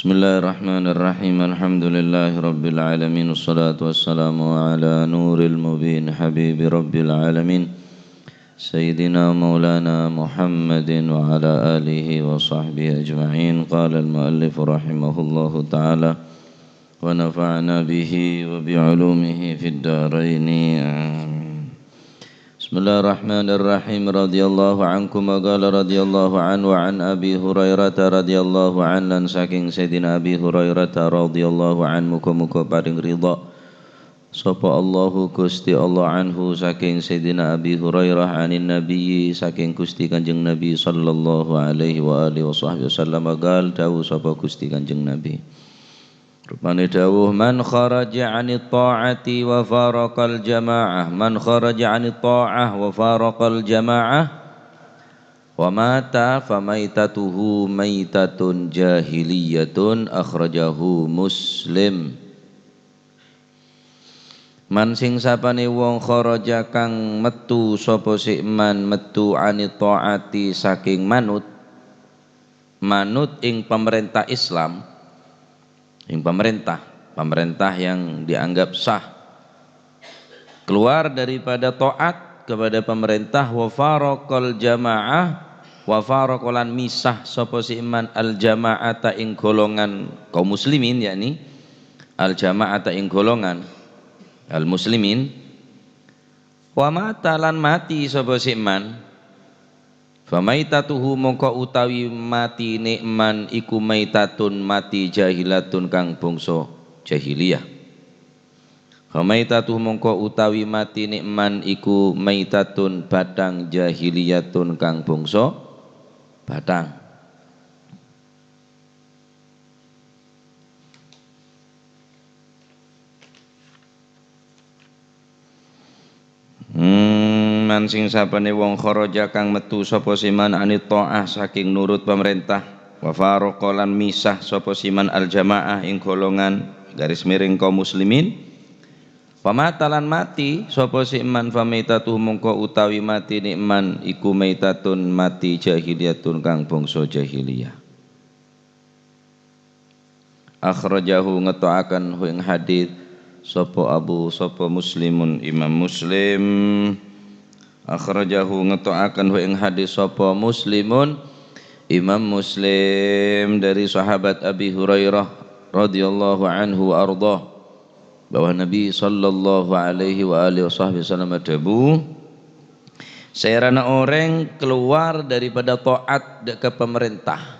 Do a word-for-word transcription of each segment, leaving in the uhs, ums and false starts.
بسم الله الرحمن الرحيم. الحمد لله رب العالمين، والصلاة والسلام على نور المبين، حبيب رب العالمين، سيدنا مولانا محمد وعلى آله وصحبه أجمعين. قال المؤلف رحمه الله تعالى، ونفعنا به وبعلومه في الدارين. آمين. بسم الله الرحمن الرحيم. رضي الله عنكما قال رضي الله عنه وعن أبي هريرة رضي الله عنه، lan saking Sayyidina Abi Hurairah radhiyallahu anhu, muga-muga paring ridha sapa Allahu Gusti Allah anhu saking Sayyidina Abi Hurairah, anin Nabi, saking Gusti Kanjeng Nabi sallallahu alaihi wa alihi wa sahbihi wasallam, qal, dawuh sapa Gusti Kanjeng Nabi. Rupane dawuh, "Man kharaja 'anit ta'ati wa faraqal jama'ah, man kharaja 'anit ta'ah wa faraqal jama'ah, wa mata famaitatuhu maitatun jahiliyatun," akhrajahu Muslim. Man sing sapane wong kharaja kang metu sapa si man metu 'anit ta'ati saking manut, manut ing pamarenta Islam, ing pamarenta, pamarenta yang dianggap sah, keluar daripada taat kepada pamarenta, wa faraqal jamaah, wa faraqa lan misah sapa si man al jama'ata ing golongan kaum muslimin, yakni al jama'ata ing golongan al muslimin, wa mata lan mati sapa si man, famaitatuhu mongko utawi matine man iku maitatun mati jahilatun kang bangsa jahiliyah. Famaitatuhu mongko utawi matine man iku maitatun bathang jahiliyatun kang bangsa bathang. Hmm, man sing sapane wong kharaja kang metu sapa si man anit ta'ah saking nurut pamarenta, wa faraqa lan misah sapa si man al jamaah ing golongan garis miring kaum muslimin, wa mata lan mati sapa si man, famaitatuhu mongko utawi matine man iku maitatun mati jahiliyatun kang bangsa jahiliyah. Akhrajahu ngetto'aken hu ing hadis sapa Abu, sapa Muslimun, Imam Muslim. Akhrajahu ngetto'aken hu ing hadis sapa Muslimun, Imam Muslim, dari sahabat Abi Hurairah radhiyallahu anhu wa ardhah, bahwa Nabi sallallahu alaihi wa alihi wasahbihi wasallam adhabu, "Saèrana orèng kalowar daripada taat dâ' ka pamarènta,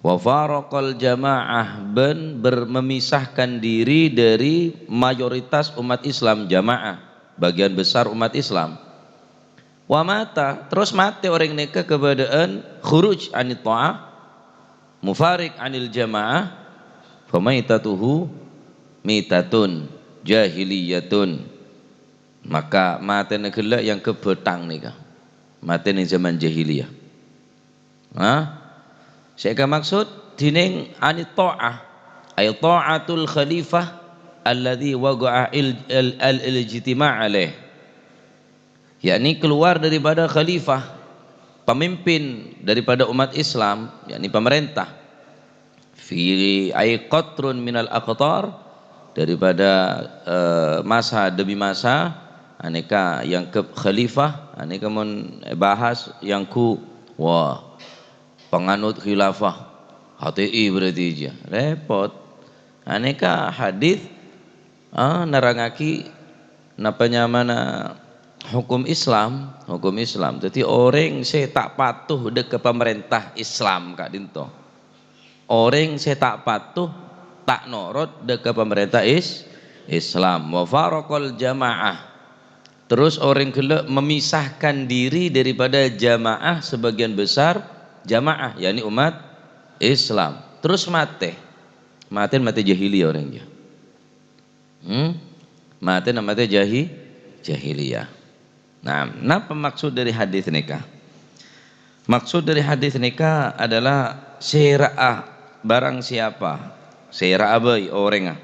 wa faraqal jamaah, bân ber-, memisahkan diri dari mayoritas umat Islam, jamaah, bagian besar umat Islam. Wa mata, terros matè orèng nèka kabâdâ'ân khuruj anit ta'ah, mufariq anil jamaah, famaitatuhu mitatun jahiliyatun." Maka matèna ghellâ' èangghep bhâthang nèka. Matè neng zaman jahiliyah. Hah? Sè èkamaksud dhinèng anit ta'ah, ay ta'atul khalifah alladzi waqa'a il-, al-, al-, al-ijtima' alaih. Yakni keluar daripada khalifah, pemimpin daripada umat Islam, yakni pamarènta. Fi ay qatrun minal aqtar, daripada, eh, masa demi masa, anèka èangghep khalifah, anèka mon èbahas èangghu, wah, panganut khilafah, H T I berarti jâ. Rèpot. Anèka hadis, ah, nerrangaghi napa nyamana hukum Islam, hukum Islam. Dhâddhi orèng sè ta' patuh dâ' ka pamarènta Islam ka'dinto. Orèng sè ta' patuh, ta' norot dâ' ka pamarènta Is-, Islam. Wa faraqal jamaah. Terros orèng ghellâ' memisahkan diri daripada jamaah sebagian besar jamaah, yakni umat Islam. Terros matè. Matèna matè jahiliyah orèng jâ. Hmm? Matèna matè jahi-, jahiliyah. Nah, napa maksud dari hadis nèka? Maksud dari hadis nèka adalah sèra'a, barang siapa, sèra'a bhâi orèngnga.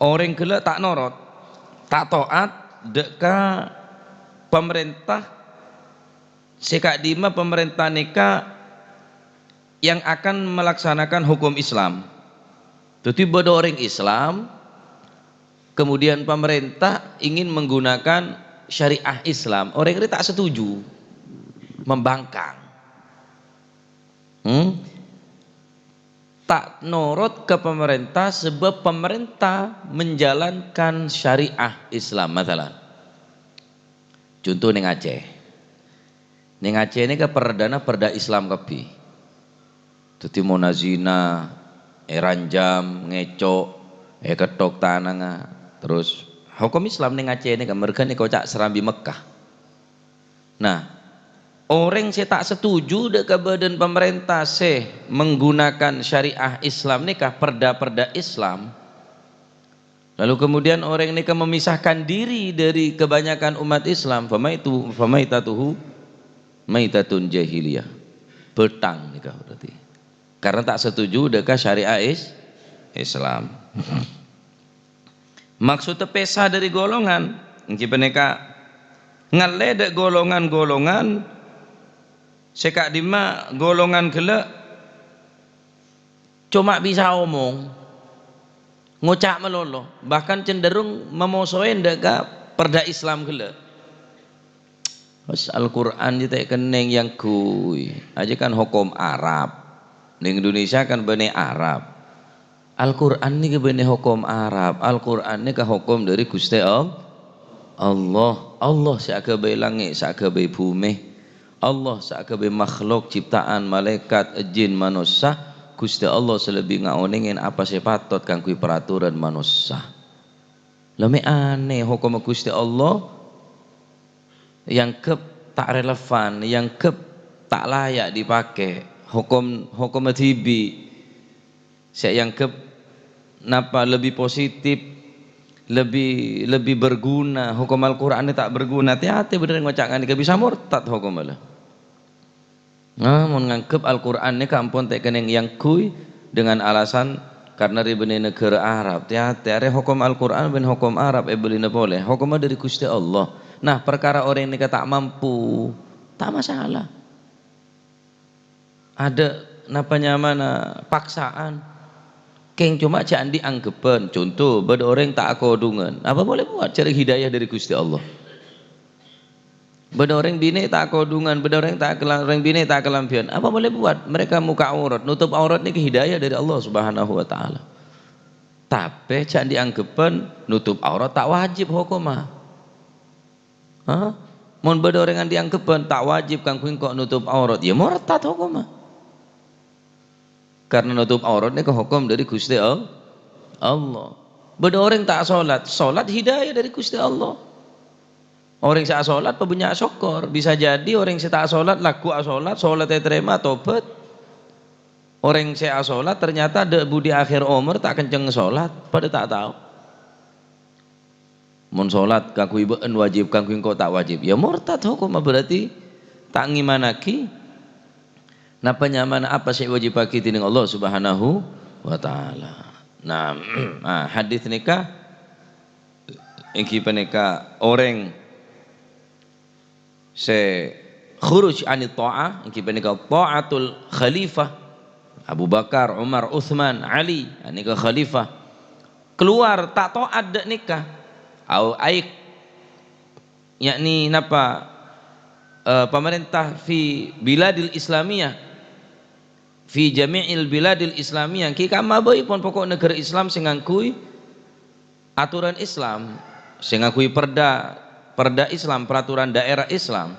Orèng ghellâ' ta' norot, ta' taat dâ' ka pamarènta, sè ka'dimma pamarènta nèka yang akan melaksanakan hukum Islam. Dhâddhi bâdâ orèng Islam, kemudian pemerintah ingin menggunakan syariah Islam, orèng rè ta' setuju, membangkang. Hmm? Ta' norot ka pemerintah sebab pemerintah menjalankan syariah Islam, masalan. Conto neng Aceh. Neng Aceh nèka perdana perda Islam kabbhi. Dhâddhi mon azina, èranjam, ngèco', èketthok tanangnga. Terros hokom Islam neng Aceh nèka merghâna èkoca' Serambi Mekkah. Nah, orèng sè ta' setuju dâ' ka bâdân pamarènta sè menggunakan syariah Islam nèka, perda-perda Islam, lalu kemudian orèng nèka memisahkan diri dari kebanyakan umat Islam, famaitu-, famaitatuhu maitatun jahiliyah. Bhâthang nèka berarti. Karena ta' setuju dâ' ka syariah Is-, Islam. Maksodda pèsa dâri golongan, èngghi panèka ngallè dâ' golongan-golongan sè ka'dimma golongan ghellâ' coma bisa omong, ngoca' malolo, bahkan cenderung mamosoè dâ' ka perda Islam ghellâ'. Bâs Al-Qur'an jâ ta' kennèng èyangghuy. Ajâ kan hokom Arab. Neng Indonesia kan bânnè Arab. Al-Qur'an nèka bânnè hokom Arab. Al-Qur'an nèka hokom dâri Ghustè All-, Allah. Allah sè aghâbây langngè', sè aghâbây bhumè. Allah sè aghâbây makhlok ciptaan, malaèkat, jin, manossa. Ghustè Allah sè lebbi ngaonèngè apa sè patot kaangghuy paraturan manossa. La mè' anè hokomma Ghustè Allah èangghep ta' relevan, èangghep ta' laya' dipakè, hokom, hokomma dhibi' sè èangghep napa lebbi positif, lebbi, lebbi berguna, hokom Al-Qur'an ta' berguna, tè-atè bhender ngoca' nganèka bisa mortad hokomma la. Nah, mon nganggep Al-Qur'an nèka ampon ta' kennèng èyangghuy dengan alasan karena rè bânnè naghârâ Arab. Tè-atè, arè hokom Al-Qur'an bân hokom Arab èbâlina polè. Hokomma dâri Ghustè Allah. Nah, parkara orèng nèka ta' mampu, ta' masalah. Adâ' napa nyamana paksaan. Kèng coma jhâ' andi' anggheppan. Conto, bâdâ orèng ta' akodhungan. Apa boleh buat? Jhâreng hidayah dâri Ghustè Allah. Bâdâ orèng binè' ta' akodhungan, bâdâ orèng ta' kela-, orèng binè' ta' kalambhiyân. Apa boleh buat? Mereka muka aurat, nutup aurat nèka hidayah dâri Allah Subhanahu wa Ta'ala. Tapè jhâ' andi' anggheppan nutup aurat ta' wajib hokomma. Hah? Mon bâdâ orèng andi' anggheppan ta' wajib kaangghuy engko' nutup aurat, ya mortad hokomma. Karena nutup aurat nèka hokom dâri Ghustè All-, Allah. Bâdâ orèng ta' asolat, solat hidayah dâri Ghustè Allah. Orèng sè asolat pabânnya' sokkor. Bisa jadi orèng sè ta' asolat, lagghu' asolat, solat ètarèma, tobat. Orèng sè asolat ternyata dâ' budi akhir omor ta' kenceng solat, padâ ta' tao. Mon solat kaangghuy bâ'en wajib, kaangghuy engko' ta' wajib, ya mortad hokomma, berarti ta' ngimannaghi napa nyamana apa sè èwajibaghi dèning Allah Subhanahu wa Ta'ala. Nah, ah, hadis nèka èngghi panèka orèng sè khuruj anit tha'ah, èngghi panèka tha'atul khalifah, Abu Bakar, Umar, Utsman, Ali, nèka khalifah. Kalowar ta' to'at dâ' nèka. Au aik, yakni napa, eh, pamarènta fi biladil Islamiyah, fi jami'il biladil Islamiyah, ghi' kamma bhâi pon poko' naghârâ Islam sè ngangghuy aturan Islam, sè ngangghuy perda, perda Islam, peraturan daerah Islam,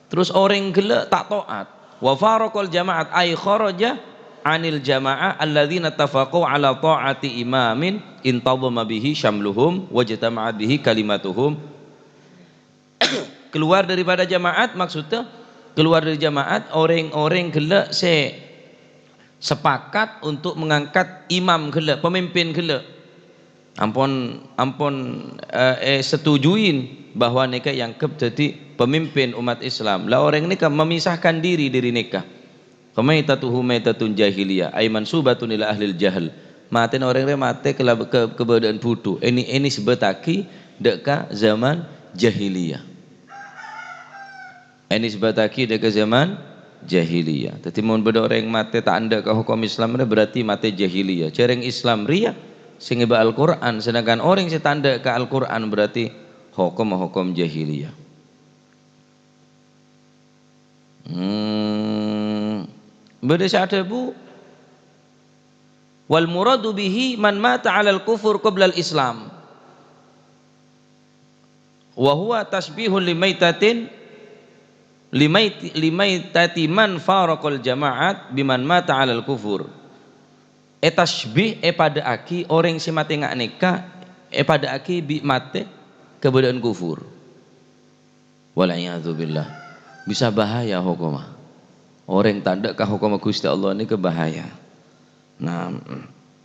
terros orèng ghellâ' ta' to'at. Wa faraqal jama'at, ay kharaja anil jama'ah alladzina tafaqu ala ta'ati imamin intadhama bihi syamluhum wajtama'at bihi kalimatuhum. Keluar daripada jamaat, maksudnya keluar dari jamaat, orèng-orèng ghellâ' sè sepakat untuk mengangkat imam ghellâ', pemimpin ghellâ'. Ampon, ampon, eh, èsetujuin bahwa nèka èangghep dhâddhi pemimpin umat Islam. La orèng nèka memisahkan diri dari nèka. Famaitatuhu maitatun jahiliyah, ay mansubatun ila ahlil jahl. Matèna orèng rè matè kala-, ka-, kabâdâ'ân bhudhu. Èni-, ènisbataghi dâ' ka zaman jahiliyah. Ènisbataghi dâ' ka zaman jahiliyah. Dhâddhi, mon bâdâ orèng matè ta' endâ' ka hokom Islam rèya, berarti matè jahiliyah. Jhâ' rèng Islam rèya sè ngèbâ Al-Qur'an, sedangkan orèng sè ta' endâ' ka Al-Qur'an berarti hokomma hokom jahiliyah. Hmm. Bâdâ sè adhâbu, "Wal muradu bihi man mata 'alal kufur qablal Islam." Wa huwa tasybihun limaitatin, limait-, limaitati man faraqal jama'at biman mata 'alal kufur. Ètasybih, èpadâ'âghi orèng sè matè nga'-, nèka, èpadâ'âghi bi' matè kabâdâ'ân kufur. Wal 'iyadzu billah. Bisa bahaya hokomma. Orèng ta' endâ' ka hokomma Ghustè Allah nèka bahaya. Nah,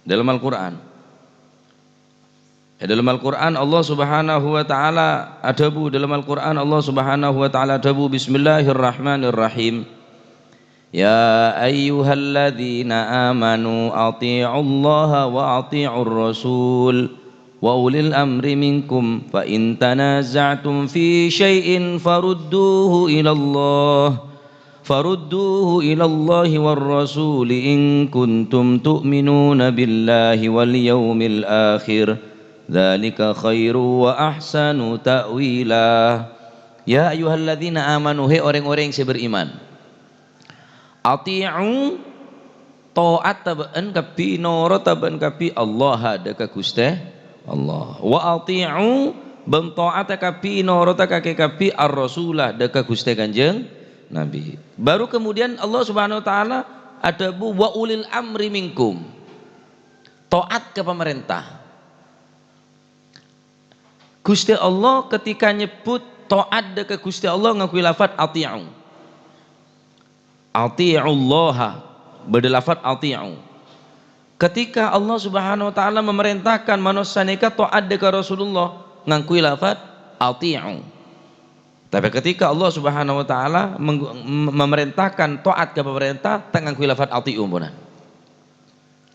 dâlem Al-Qur'an. È dâlem Al-Qur'an, Allah Subhanahu wa Ta'ala adhâbu, dâlem Al-Qur'an, Allah Subhanahu wa Ta'ala adhâbu, "Bismillahirrahmanirrahim. Ya ayyuhalladzina amanu ati'ullaha wa ati'ur rasul wa ulil amri minkum, fa in tanaza'tum fi syai'in farudduhu ilallah." Farudduhu ilallahi war rasuli in kuntum tu'minuna billahi wal yaumil akhir. Dzalika khairu wa ahsanu ta'wila. Ya ayyuhalladzina amanu, he orèng-orèng sè beriman. Ati'u, ta'at tabâ'ân kabbhi, norot tabâ'ân kabbhi, Allah, dâ' ka Ghustè Allah. Wa ati'u, bân ta'at kabbhi, norot kabbhi, ar-rasula, dâ' ka Ghustè Kanjeng Nabi. Baru kemudian Allah Subhanahu wa Ta'ala adhâbu, "Wa ulil amri minkum." Ta'at ka pamarènta. Ghustè Allah ketika nyebbhut ta'at dâ' ka Ghustè Allah ngangghuy lafat ati'u. Ati'ullaha, bâdâ lafat ati'u. Ketika Allah Subhanahu wa Ta'ala memerintahkan manossa nèka ta'at dâ' ka Rasulullah, ngangghuy lafat ati'u. Tapè ketika Allah Subhanahu wa Ta'ala meng-, mem-, memerintahkan ta'at ka pamarènta, ta' ngangghuy lafat ati'u, ponan.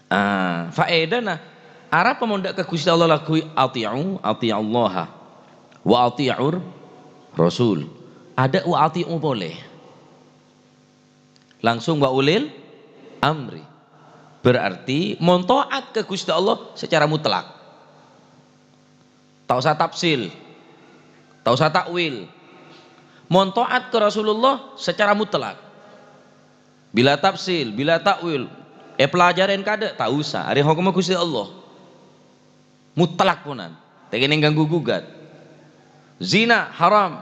Ah, faèdana, arapa mon dâ' ka Ghustè Allah ngangghuy ati'u, ati'ullaha, wa ati'ur rasul. Adâ' wa ati'u polè. Langsung wa ulil amri. Berarti mon ta'at ka Ghustè Allah secara mutlak. Ta' osa tafsil. Ta' osa ta'wil. Mon ta'at ka Rasulullah secara mutlak. Bila tafsil, bila ta'wil. Èpelajarè kaadâ', ta' osa. Arèya hokomma Ghustè Allah. Mutlak ponan. Ta' kènè ganggu gugat. Zina haram.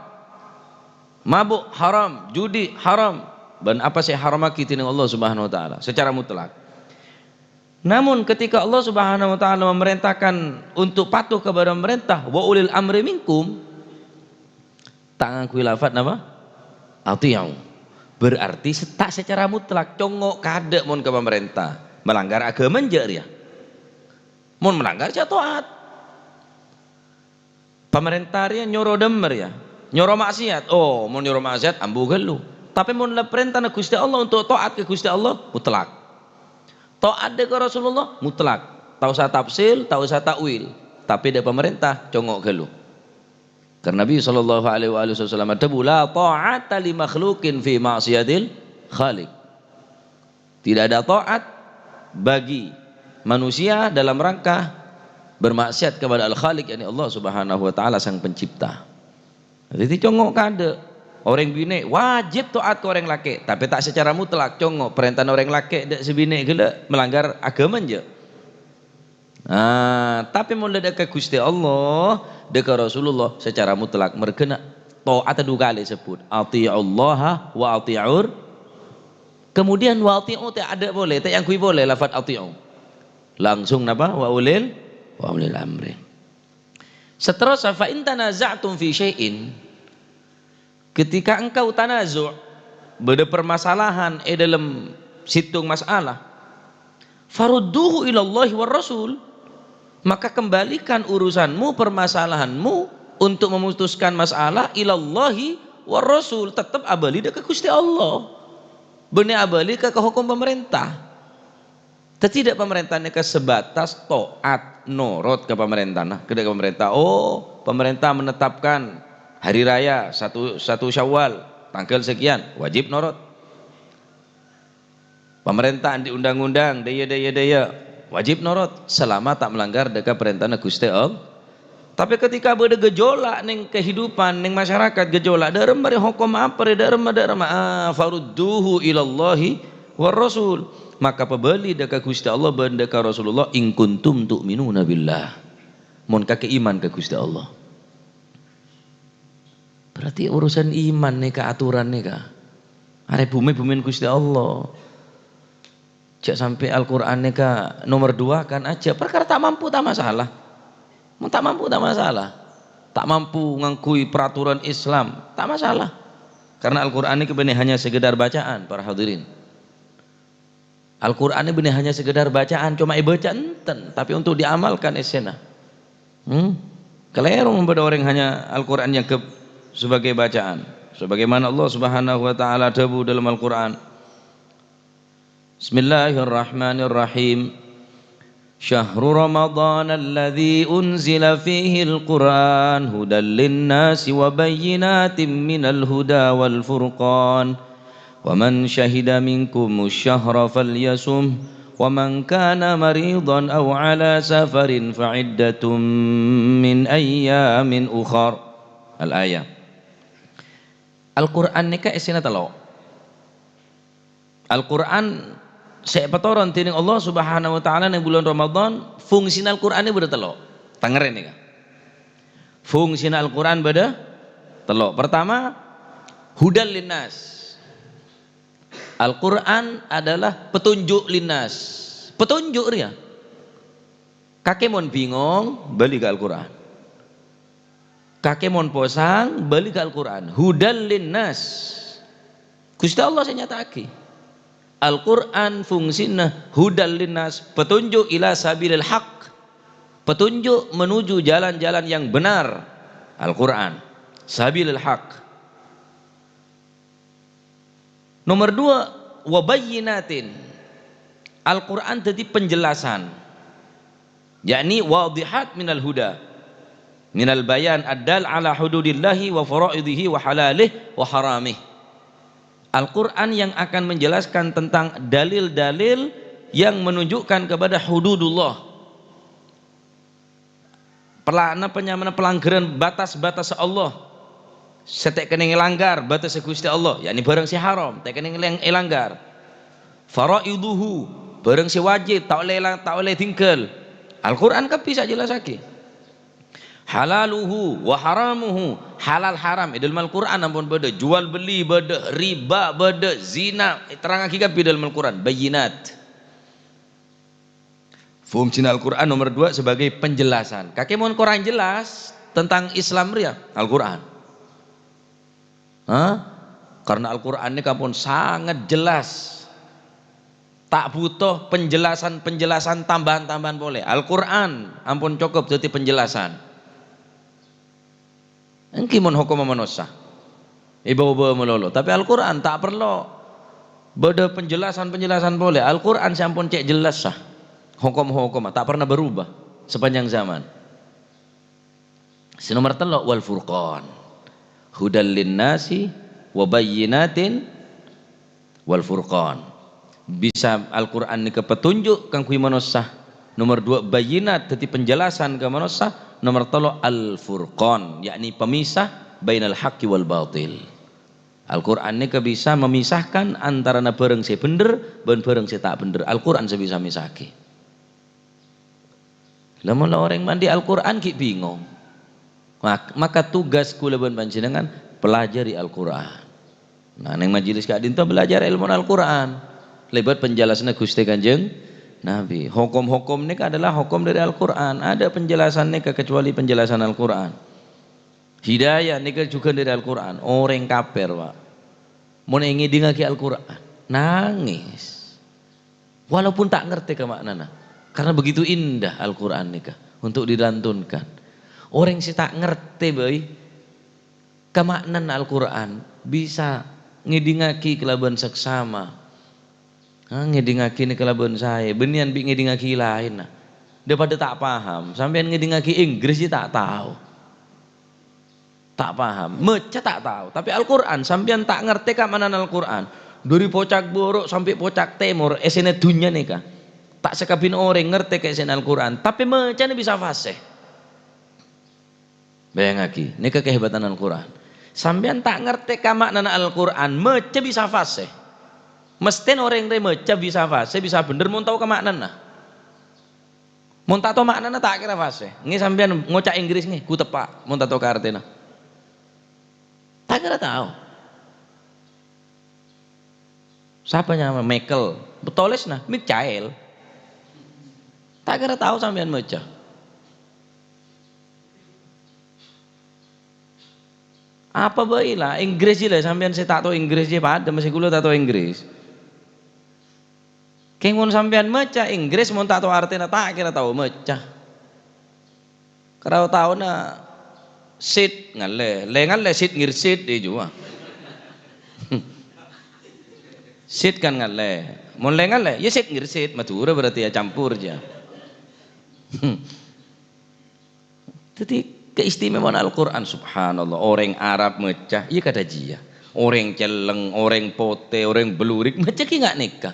Mabuk haram, judi haram. Bân apa sè èharammaghi dhinèng Allah Subhanahu wa Ta'ala secara mutlak. Namun ketika Allah Subhanahu wa Ta'ala memerintahkan untuk patuh kepada pemerintah, "Wa ulil amri minkum," ta' ngangghuy lafat napa? Ati'u. Berarti se-, ta' secara mutlak, congngo' kaadâ' mon ka pamarènta. Melanggar aghâma enjâ' rèya. Mon melanggar, jhâ' ta'at. Pamarènta rèya nyoro dâmmer, ya. Nyoro maksiat. Oh, mon nyoro maksiat, ambu ghâllu. Tapè mon la parèntana Ghustè Allah untuk ta'at ka Ghustè Allah, mutlak. Ta'at dâ' ka Rasulullah, mutlak. Ta' osa tafsil, ta' osa ta'wil. Tapè dâ' pamarènta, congngo' ghâllu. Karena Nabi sallallahu alaihi wa alihi wasallam adhâbu, "La ta'ata li makhluqin fi ma'siyatil khaliq." Tidak ada taat bagi manusia dalam rangka bermaksiat kepada Al-Khaliq, yakni Allah Subhanahu wa Ta'ala, Sang Pencipta. Dhâddhi, congngo' kaadâ'. Orèng binè' wajib taat ka orèng lakè', tapè ta' secara mutlak. Congngo' parèntana orèng lakè' dâ' sè binè' ghellâ' melanggar aghâma, enjâ'. Nah, tapè mon la dâ' ka Ghustè Allah, dâ' ka Rasulullah, secara mutlak, mergâna ta'at dhu kalè sebbhut, "Ati'ullaha wa ati'ur." Kemudian, "Wa ati'u" ta' adâ' polè, ta' èangghuy polè lafat "ati'u." Langsung napa? "Wa ulil, wa ulil amri." Saterrossa, "Fa in tanaza'tum fi syai'in," ketika engkau tanazu', bâdâ permasalahan è dâlem sèttong masalah, "farudduhu ilallahi war rasul," maka kembalikan urusanmu, permasalahanmu untuk memutuskan masalah ilallahi war rasul, tetep abâli dâ' ka Ghustè Allah. Bânnè abâli ka, ka hokom pamarènta. Dhâddhi, dâ' pamarènta nèka sebatas taat, norot ka pamarèntana, ka dâ' ka pamarènta. Oh, pamarènta menetapkan hari raya satu, satu Syawal, tanggal sekian, wajib norot. Pamarènta andi' undang-undang, dâ' iyâ, dâ' iyâ, dâ' iyâ. Wajib norot, selama ta' melanggar dâ' ka parèntana Ghustè Allah. Tapè ketika bâdâ gejolak neng kehidupan, neng masyarakat, gejolak, dâ' remma rè hokom apa rè, dâ' remma, dâ' remma, ah, farudduhu ilallahi war rasul. Maka pabâli dâ' ka Ghustè Allah bân dâ' ka Rasulullah, "In kuntum tu'minuna billah." Mon kakè iman ka Ghustè Allah. Berarti urusan iman nèka, aturan nèka. Arè bhumè, bhumèna Ghustè Allah. Jhâ' sampè' Al-Qur'an nèka nomer dua kan ajhâ. Parkara ta' mampu ta' masalah. Mon ta' mampu ta' masalah. Ta' mampu ngangghuy peraturan Islam, ta' masalah. Karena Al-Qur'an nèka bânnè hanya sekedar bacaan, para hadirin. Al-Qur'an nèka bânnè hanya sekedar bacaan, coma èbâca enten, tapi untuk diamalkan essèna. Hmm? Kalèro mon bâdâ orèng hanya Al-Qur'an nyangghep sebagai bacaan. Sebagaimana Allah Subhanahu wa Ta'ala dhâbu dalam Al-Qur'an, Bismillahirrahmanirrahim. Syahru Ramadhanal ladzi unzila fihil Qur'an hudal linnasi wa bayyinatin minal huda wal furqan. Wa man syahida minkumus syahra falyasumhu, wa man kana maridhan aw ala safarin fa iddatum min ayyamin ukhar. Al-ayah. Al-Qur'an nèka essèna tello'. Al-Qur'an sè èpatoron dening Allah Subhanahu wa Ta'ala neng bulân Ramadan, fungsina Al-Qur'an nèka bâdâ tello'. Tangarè nèka. Fungsina Al-Qur'an bâdâ tello'. Pertama, hudal linnas. Al-Qur'an adalah petunjuk linnas. Petunjuk rèya. Kakè mon bingong, bâli ka Al-Qur'an. Kakè mon posang, bâli ka Al-Qur'an. Hudal linnas. Ghustè Allah sè nyata'aghi. Al-Qur'an fungsina hudal linnas, petunjuk ila sabilil haq. Petunjuk menuju jalan-jalan yang benar. Al-Qur'an. Sabilil haq. Nomor dua, wa bayyinatin. Al-Qur'an dhâddhi penjelasan. Yakni wadihat minal huda. Minal bayan ad-dal ala hududillahi wa faraidihi wa halalih wa haramih. Al-Qur'an yang akan menjelaskan tentang dalil-dalil yang menunjukkan kepada hududullah. Pela-, napa nyamana pelanggaran batas-batas Allah. Sè ta' kènèng èlanggar batas Ghustè Allah, yakni bhârâng sè haram, ta' kènèng èlang-, èlanggar. Faraiduhu, bhârâng sè wajib, ta' ollè èlang-, ta' ollè èdinggal. Al-Qur'an kabbhi sè ajhellassaghi. Halaluhu wa haramuhu, halal haram. È dâlem Al-Qur'an ampon bâdâ, jual beli bâdâ, riba bâdâ, zina, èterrangaghi kabbhi dâlem Al-Qur'an, bayyinat. Fungsina Al-Qur'an nomor dua sebagai penjelasan. Kakè mon korang jelas tentang Islam rèya, Al-Qur'an. Hah? Karena Al-Qur'an nèka ampon sangat jelas. Ta' buto penjelasan-penjelasan tambahan-tambahan polè. Al-Qur'an ampon cokop dhâddhi penjelasan. Èngghi mon hokomma manossa. Èbâ-obâ malolo. Tapè Al-Qur'an ta' parlo bâdâ penjelasan-penjelasan polè. Al-Qur'an sè ampon cè' jellassa. Hokom-hokomma ta' parna berubah sepanjang zaman. Sè nomor tello', wal furqan. Hudal linnasi wa bayyinatin wal furqan. Bisa Al-Qur'an nèka petunjuk kaangghuy manossa. Nomor dua, bayyinat, dhâddhi penjelasan ka manossa. Nomor tello', al-furqan, yakni pemisah bainal haqqi wal batil. Al-Qur'an nèka bisa memisahkan antarana bhârâng sè bhendher bân bhârâng sè ta' bhendher. Al-Qur'an sè bisa misahaghi. Lamon la orèng ma' andi' Al-Qur'an ghi' bingong. Mak-, maka tugas kaulâ bân panjhennengngan pelajari Al-Qur'an. Nah, neng majelis ka'dinto belajar èlmona Al-Qur'an lèbât penjelasanna Ghustè Kanjeng Nabi. Hokom-hokom nèka adalah hokom dâri Al-Qur'an. Ada penjelasan nèka kecuali penjelasan Al-Qur'an. Hidayah nèka jhughân dâri Al-Qur'an. Orèng kafir, Pak, mon èngèdingngaghi Al-Qur'an, nangès. Walaupun ta' ngartè ka ma'nana, karena begitu indah Al-Qur'an nèka untuk dilantunkan. Orèng sè ta' ngartè bhâi ka ma'nana Al-Qur'an bisa ngèdingngaghi kalabân saksama. Ha, ngèdingngaghi nèka kalabân saè, bânnèyan bi' ngèdingngaghi laènna. Dâ' padâ ta' paham, sampèyan ngèdingngaghi Inggris jiyâ ta' tao. Ta' paham, maca ta' tao, tapè Al-Qur'an sampèyan ta' ngartè ka ma'nana Al-Qur'an. Dhâri pocak buru' sampè' pocak tèmor, èssèna dhunnya nèka. Ta' sakabin orèng ngartè ka èssèna Al-Qur'an, tapè macana bisa fasih. Bayangaghi, nèka kahebatan Al-Qur'an. Sampèyan ta' ngartè ka ma'nana Al-Qur'an, maca bisa fasih. Mesthèna orèng rè maca bisa fasih, bisa bhendher mon tao ka ma'nana. Mon ta' tao ma'nana, ta' kèra fasih. Ngè sampèyan ngoca' Inggris ngè, ghu teppa', mon ta' tao ka artèna. Ta' kèra tao. Sapa nyama? Michael. Tolèsna, Michael. Ta' kèra tao sampèyan maca. Apa bhâi la, Inggris jiyâ la, sampèyan sè ta' tao Inggris jiyâ padâ, mastè kaulâ ta' tao Inggris. Kèng mon sampèyan maca Inggris, mon ta' tao artèna, ta' kèra tao maca. Kèra taona sit ngallè, lè ngallè sit ngirsit, è jiyâ. Sit kan ngallè. Mon lè ngallè, ya sit ngirsit, Madhurâ berarti ya campur jiyâ. Dhâddhi, keistimewaan Al-Qur'an, subhanallah, orèng Arab maca, iyâ kadhâ jiyâ. Orèng celleng, orèng potè, orèng blurik, maca ghi' nga' nèka.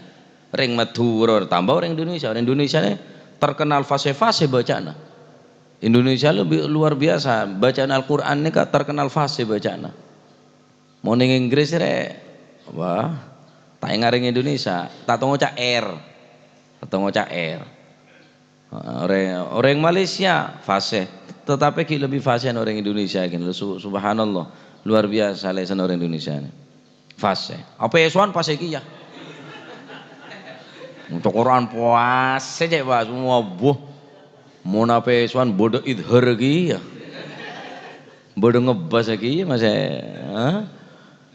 Orèng Madhurâ, tambah orèng Indonesia. Orèng Indonesia nè terkenal fasih-fasih bacana. Indonesia lebih luar biasa, bacaan Al-Qur'an nèka terkenal fasih bacana. Mon neng Inggris rè, wah, ta' ènga' rèng Indonesia, ta' tao ngoca' R. Ta' tao ngoca' R. Heeh, orèng, orèng Malaysia fasih, tetapi ghi' lebbi fasih orèng Indonesia gini, su-, subhanallah, luar biasa lèsan orèng Indonesia nè. Fasih. Apèsowan fasih kèya. Untuk Quran fasih cè' pas, wah, buh. Mon apèsowan bâdâ idhar kèya. Bâdâ ngebbhâs kèya, Mas, è. Hah?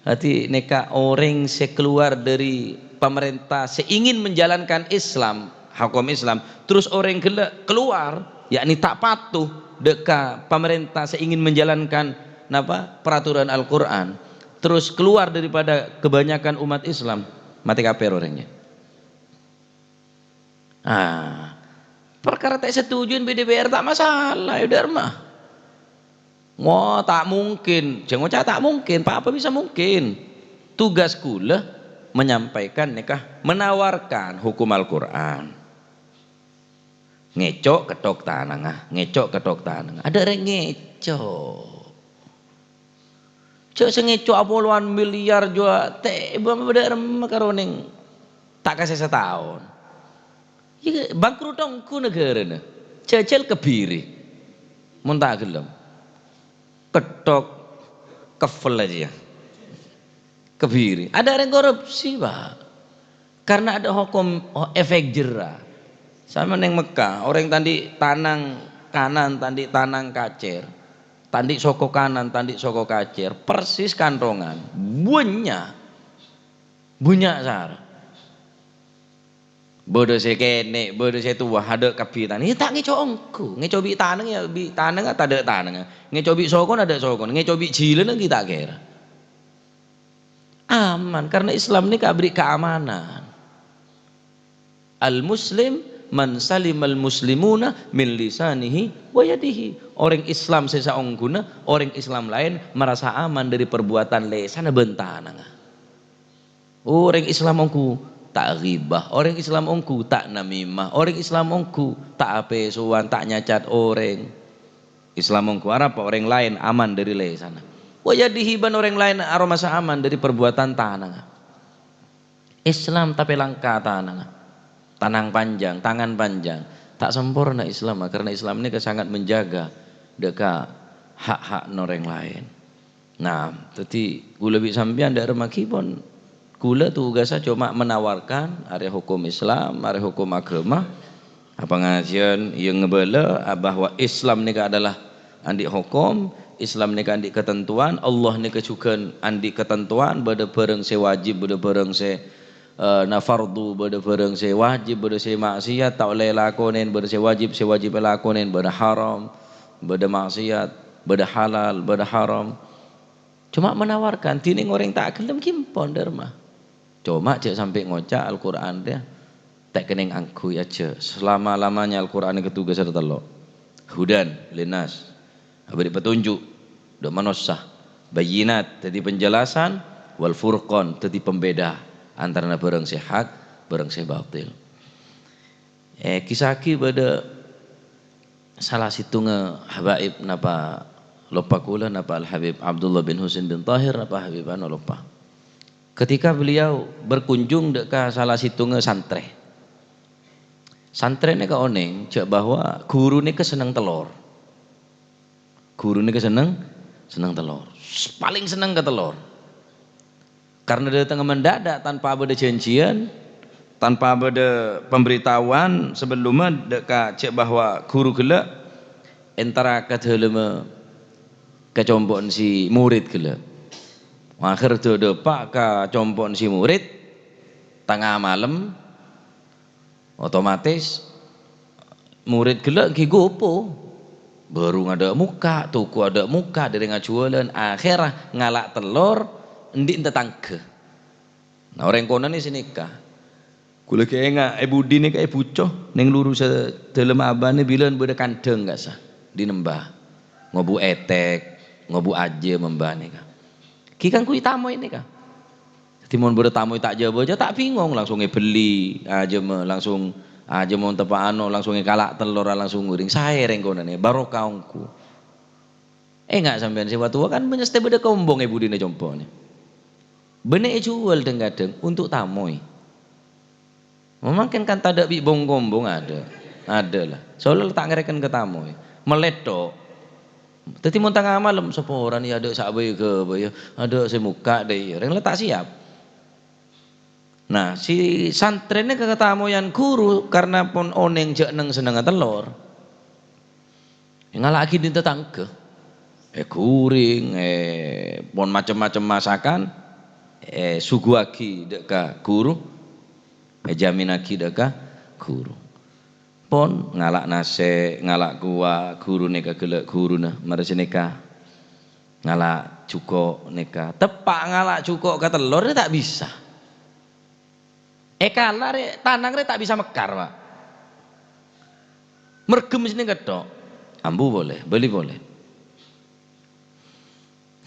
Dhâddhi, nèka orèng sè kalowar dhâri pamarènta sè ingin menjalankan Islam, hukum Islam, terus orèng ghellâ' kalowar, yakni ta' patuh dâ' ka pamarènta sè ingin menjalankan, napa, peraturan Al-Qur'an, terus kalowar daripada kebanyakan umat Islam, matè kafir orèngnga. Ah, parkara ta' èsetujui bi' D P R ta' masalah, ya, Dharma. Wah, ta' mungkin. Jhâ' ngoca' ta' mungkin, pa-apa bisa mungkin. Tugas kaulâ menyampaikan nèka, menawarkan hukum Al-Qur'an. Ngèco' ketthok tanangnga, ngèco' ketthok tanangnga. Adâ' rèng ngèco'. Jhâ' sè ngèco' apolowan miliar jiyâ, tè, bâ-, bâdâ remma karo neng ta' kasè sataon. Iyâ, bangkrut ongghu naghârâna. Jhâjhâl kebiri. Mon ta' ghellem. Ketthok, keffel aja ya. Kebiri. Adâ' rèng korupsi, Pak. Karena adâ' hokom, oh, efek jera. Sama neng Mekah, orèng ta' andi' tanang kanan, ta' andi' tanang kacèr, ta' andi' soko kanan, ta' andi' soko kacèr, persis kanthongan. Bânnya'. Bânnya' sara. Bâdâ sè kènè', bâdâ sè towa, adâ' kabbhi tanang. Iyâ, ta' ngèco' ongghu. Ngèco' bi' tanang, iyâ, bi' tanang, ta' adâ' tanang. Ngèco' bi' sokona, adâ' sokona. Ngèco' bi' jhilâna, ghi' ta' kèra. Aman, karena Islam nèka aberri' keamanan. Al-muslim man salimal muslimuna min lisanihi wa yadihi. Orèng Islam sè saongghuna, orèng Islam laèn marasa aman dhâri perbuatan lèsanna bân tanangnga. Orèng Islam ongghu ta' ghibah, orèng Islam ongghu ta' namimah, orèng Islam ongghu ta' apèsowan, ta' nyacat orèng. Islam ongghu arapa? Orèng laèn aman dhâri lèsanna. Wa yadihi, bân orèng laèn aromasa aman dhâri perbuatan tanangnga. Islam tapè langka tanangnga. Tanang panjang, tangan panjang. Ta' samporna Islam, karena Islam nèka sangat menjaga dâ' ka hak-hakna orèng laèn. Nah, dhâddhi kaulâ bi' sampèyan dâ' remma ghi pon. Kaulâ tugassa coma menawarkan arè hukum Islam, arè hukum aghâma. Pangajiyân iyâ ngabâlâ, ah, bahwa Islam nèka adalah andi' hokom, Islam nèka andi' katantowan, Allah nèka jhughân andi' katantowan, bâdâ bhârâng sè wajib, bâdâ bhârâng sè, eh, na fardhu, bâdâ bhârâng sè wajib, bâdâ sè maksiat, ta' ollè èlakonè, bâdâ sè wajib, sè wajib èlakonè, bâdâ haram, bâdâ maksiat, bâdâ halal, bâdâ haram. Coma menawarkan, dhinèng orèng ta' ghellem ghi pon, Dharma. Coma jhâ' sampè' ngoca' Al-Qur'an rèya ta' kennèng angghuy ajâ. Selama-lamanya Al-Qur'an nèka tugassa tello'. Hudan linnas, aberri' petunjuk dâ' manossa. Bayyinat, dhâddhi penjelasan. Wal furqan, dhâddhi pembeda. antarana bhârâng sè hak, bhârâng sè batil. Eh, kisahaghi bâdâ sala sèttonga habaib napa loppa kaulâ, napa Al Habib Abdullah bin Husain bin Tahir, napa Habib anu loppa. Ketika beliau berkunjung dâ' ka sala sèttonga santrè. Santrè nèka onèng jhâ' bahwa ghuru nèka senneng tellor. Ghuru nèka senneng, senneng tellor. Palèng senneng ka tellor. Karena dâtengnga mendadak, tanpa bâdâ janjian, tanpa bâdâ pemberitahuan sabellunna dâ' ka jhâ' bahwa ghuru ghellâ' entara ka dâlemma ka compo'na si murid ghellâ'. Akhèr dâ-, dâpa' ka compo'na si murid, tengnga malem, otomatis murid ghellâ' ghi' gopo. Bârung adâ' mokka', toko adâ' mokka', dâri ngajhuwâlân, akhèra ngala' tellor, andi' tatangghâ. Nah, orèng konana sanèka. Kaulâ ghi' enga' è budi nèka è buco, neng lurussa dâlemma abâna bilân bâdâ kandhâng ka'issa', dhinembâ. Ngobu ètèk, ngobu ajâm embâ nèka. Ghi' kaangghuy tamoy nèka. Dhâddhi mon bâdâ tamoy ta' jhâ-bâjâ, ta' bingong, langsung èbellè ajâmma, langsung ajâm mon teppa' ano, langsung èkala' tellor, langsung ngorèng. Saè rèng konana, barokah ongghu. Enga' sampèyan sè wa-towa kan mèstè bâdâ kombong è budina compo'na. Bânnè èjhuwâl dhâng-kadhâng untuk tamoy. Mangkèn kan tadâ' bi' bong-kombong adâ'. Adâ' la. Soalnya ta' ngarèken ka tamoy. Mellè tok. Dhâddhi mon tengnga malem, saporana ya adâ' sabâi-ghâbâi, adâ' sè mokka' dâ' iyâ. Rèng la ta' siap. Nah, si santrèna katamoyan ghuru karna pon onèng jhâ' neng-sennengnga tellor. Ngala'aghi dhin tatangghâ. Èghurèng, è, pon macem-macem masakan, èsuguwaghi dâ' ka ghuru, èjhâminnaghi dâ' ka ghuru. Pon ngala' nasè', ngala' kowa, ghuru nèka ghellâ' ghuruna, marè sanèka ngala' jhuko' nèka. Teppa' ngala' jhuko' ka tellor rè ta' bisa. Èkala' rè, tanang rè ta' bisa mekkar, Pa'. Merghem sanèka tok. Ambu polè, bâli polè.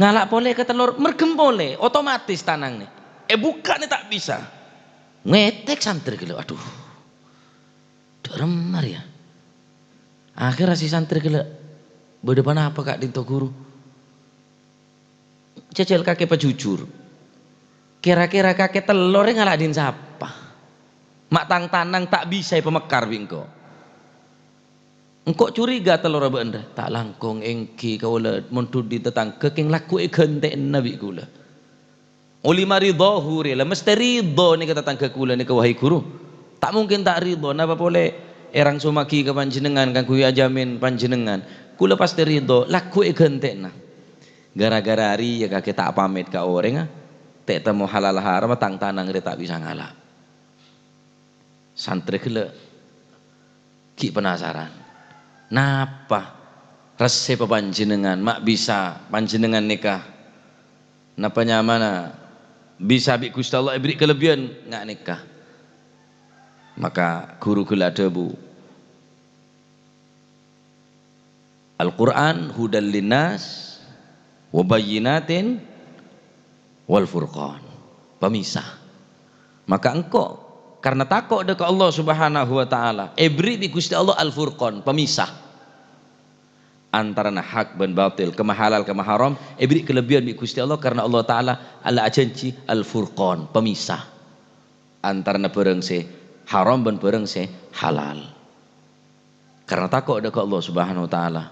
Ngala' polè ka tellor, merghem polè, otomatis tanangnga. Èbukka' nè ta' bisa. Ngètèk santrè ghellâ', adhu. Dâ' remma rèya. Akhèrra si santrè ghellâ', "Bâdâ ponapa ka'dinto, Ghuru?" Jhâjhâl kakè pajhujhur. Kèra-kèra kakè tellor rè ngala' dhin sapa? Ma' tang tanang ta' bisa èpamekkar bi' engko'. Engko' curiga tellorra bâ'na rè, ta' langkong èngghi kaulâ mon dhudhi tatangghâ kèng lagghu èghântè'ana bi' kaulâ. Ulima ridhahu rè, la mestè ridha nèka tatangghâ kaulâ nèka, wahai ghuru. Ta' mungkin ta' ridha, napa polè èrangsommaghi ka panjhennengngan kaangghuy ajhâmin panjhennengngan. Kaulâ pastè ridha, lagghu èghântè'ana. Ghârâ-ghârâ rèya kakè ta' pamèt ka orèngnga, ta' ètemmo halal haramma tang tanang rè ta' bisa ngala'. Santrè ghellâ' ghi' penasaran. Napa ressèpa panjhennengngan ma' bisa panjhennengngan nèka? Napa nyamana bisa bi' Ghustè Allah èberri' kalebbiyan nga' nèka? Maka ghuru ghellâ' adhâbu, "Al-Qur'an hudal linnas wa bayyinatin wal furqan." Pamisah. Maka engko' karna tako' dâ' ka Allah Subhanahu wa Ta'ala, èberri' bi' Ghustè Allah Al-Furqan, pamisah. Antarana hak bân batil, kemma halal, kemma haram, èberri' kalebbiyan bi' Ghustè Allah karna Allah Ta'ala la ajhânjhi Al-Furqan, pamisah. Antarana bhârâng sè haram bân bhârâng sè halal. Karna tako' dâ' ka Allah Subhanahu wa Ta'ala,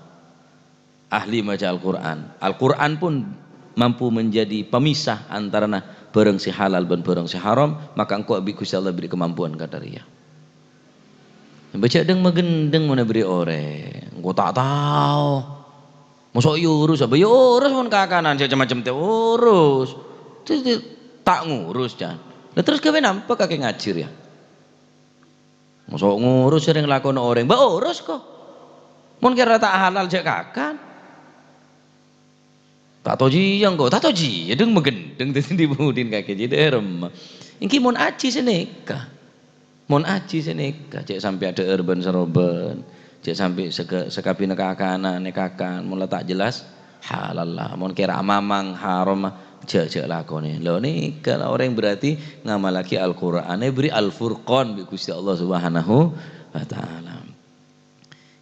ahli maca Al-Qur'an. Al-Qur'an pun mampu menjadi pemisah antarana bhârâng sè halal bân bhârâng sè haram, maka engko' bi' Ghustè Allah èberri' kamampuan kantha rèya. Bâjâ dhâng-maghândhâng mon èberri' orèng, engko' ta' tao. Mosok èurus, apa èurus mon kakanan sè macem-macem tè urus. Tè-, tè-, ta' ngurus, can. Lah terus ghâbây napa kakè ngajhi rèya? Mosok ngurus sè rèng lakona orèng, mbok urus ko. Mon kèra ta' halal jhâ' kakan. Ta' tojiyâ ko, ta' tojiyâ, dhâng-maghândhâng dâddhi dhi-budhina kakè jhâ' dâ' remma. Èngghi mon ajhi sanèka. Mon ajhi sanèka, cè' sampè' adhâ'âr bân-sarobân, cè' sampè' saka-, sakabinna kakananna kakan, mon la ta' jelas, halal la. Mon kèra mamang, haram, Jhâ', jhâ' lakonè. Lho, nèka la orèng berarti ngamallaghi Al-Qur'an, èbherri' Al-Furqan bi' Ghustè Allah Subhanahu wa Ta'ala.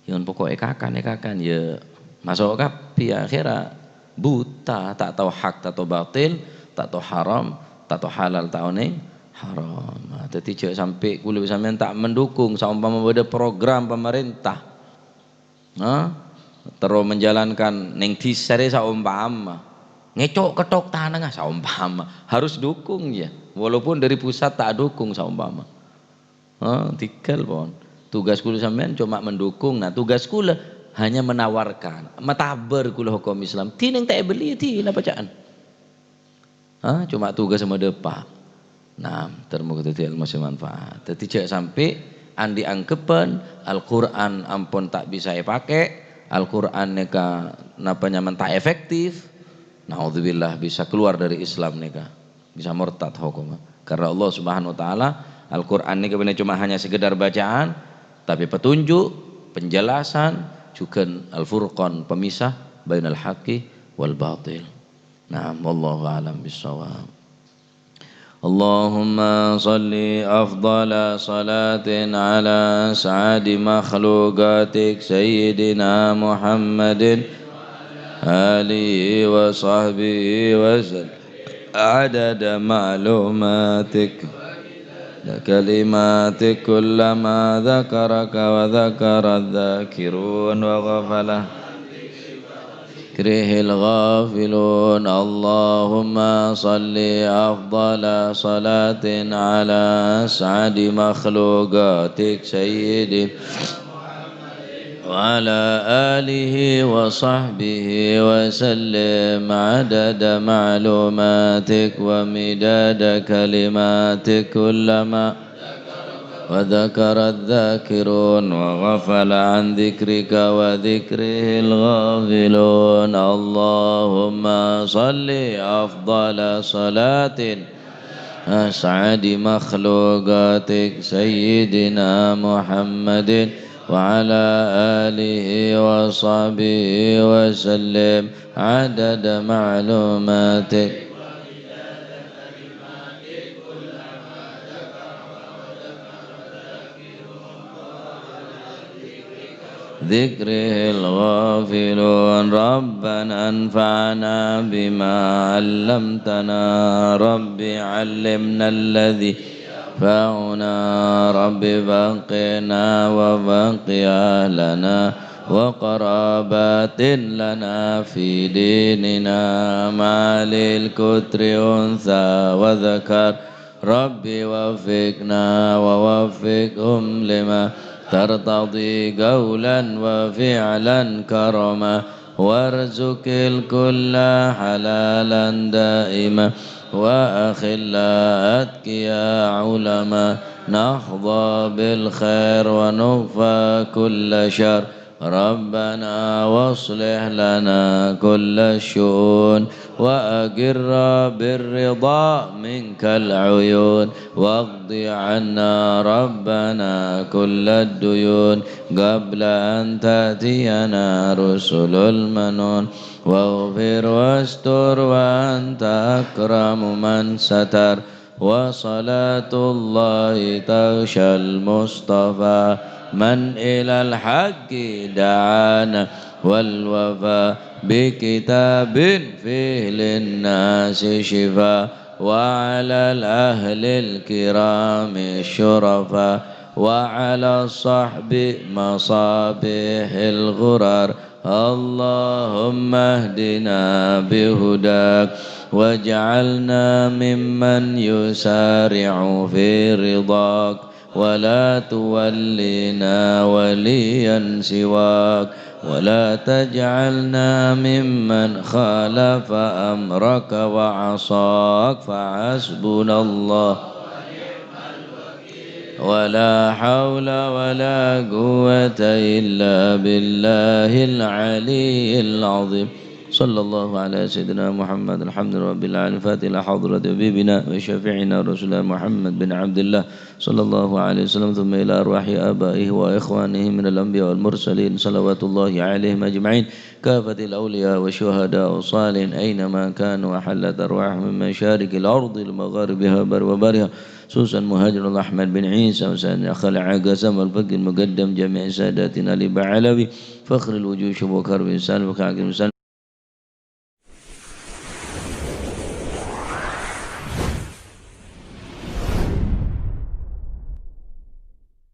Yâ, pokokna èkakan, èkakan, yâ maso' kabbhi, akhèrra buta, ta' tao hak, ta' tao batil, ta' tao haram, ta' tao halal, ta' onèng haram. Nah, dhâddhi jhâ' sampè' kulâ bi' sampèyan ta' mendukung saompama bâdâ program pamarènta. Nah, terro menjalankan neng dhisa rè saompama ngèco' kettok tanangnga saompama, harus dukung, yâ, walaupun dari pusat ta' dukung saompama. Hah, tinggal, pon. Tugas kulâ sampèyan coma mendukung. Nah, tugas kulâ hanya menawarkan, matabâr kulâ hokom Islam. Dinèng ta' èbelliyâ, dinah paca'an. Hah, coma tugas madâpa'. Nah, ter-moga dhâddhi ilmu sè manfaat. Dhâddhi jhâ' sampè' andi' anggebbhân Al-Qur'an ampon ta' bisa èpakè, Al-Qur'an nèka napa nyamana ta' efektif. Naudzubillah, bisa keluar dari Islam nèka. Bisa murtad hokomma. Karena Allah Subhanahu wa Ta'ala, Al-Qur'an nèka bânnè coma hanya sekedar bacaan, tapè petunjuk, penjelasan, jhughân Al-Furqan, pemisah bainal haqqi wal batil. Nah, wallahu a'lam bissawab. Allahumma shalli afdhala salatin ala as'adi makhluqatik Sayyidina Muhammadin alihi wa sahbihi wa sallam. Adada ma'lumatik. Kalimatik kullama dzakaraka wa dzakara dzakirun wa ghafala dzikrihil ghafilun. Allahumma shalli afdhala salatin ala as'adi makhluqatik Sayyidina وعلى آله وصحبه وسلم عدد معلوماتك ومداد كلماتك كلما وذكر الذاكرون وغفل عن ذكرك وذكره الغافلون. اللهم صل أفضل صلاة أسعد مخلوقاتك سيدنا محمد وعلى آله وصحبه وسلم عدد معلوماتك. ذكره الغافلون. ربنا انفعنا بما علمتنا. رب علمنا الذي ينفعنا. رب فقهنا وفقه أهلنا وقرابات لنا في ديننا مع الكتر أنثى وذكر. رب وفقنا ووفقهم لما ترتضي قولا وفعلا كرما. وارزق الكل حلالا دائما وأخلاء أتقياء علما نحظى بالخير ونكفى كل شر. ربنا واصلح لنا كل الشؤون وأقر بالرضا منك العيون واقض عنا ربنا كل الديون قبل أن تأتينا رسل المنون واغفر واستر وأنت أكرم من ستر وصلاة الله تغشى المصطفى من إلى الحق دعانا والوفاء بكتاب فيه للناس شفاء وعلى الأهل الكرام الشرفاء وعلى الصحب مصابيح الغرر. اللهم اهدنا بهداك واجعلنا ممن يسارع في رضاك ولا تولنا وليا سواك ولا تجعلنا ممن خالف أمرك وعصاك. فحسبنا الله ولا حول ولا قوة إلا بالله العلي العظيم. صلى الله على سيدنا محمد. الحمد لله رب العالمين. الفاتحة إلى حضرة حبيبنا وشفيعنا رسول الله محمد بن عبد الله صلى الله عليه وسلم، ثم إلى أرواح آبائه وإخوانه من الأنبياء والمرسلين صلوات الله عليهم أجمعين، كافة الأولياء والشهداء والصالحين أينما كانوا، وحلت أرواحهم من مشارق الأرض لمغاربها بر وبرها، خصوصا مهاجر أحمد بن عيسى وسائر أخ العقاسم والفقه المقدم، جميع ساداتنا البعلوي فخر الوجود شبوك حرب الإسلام وكعك المسلم.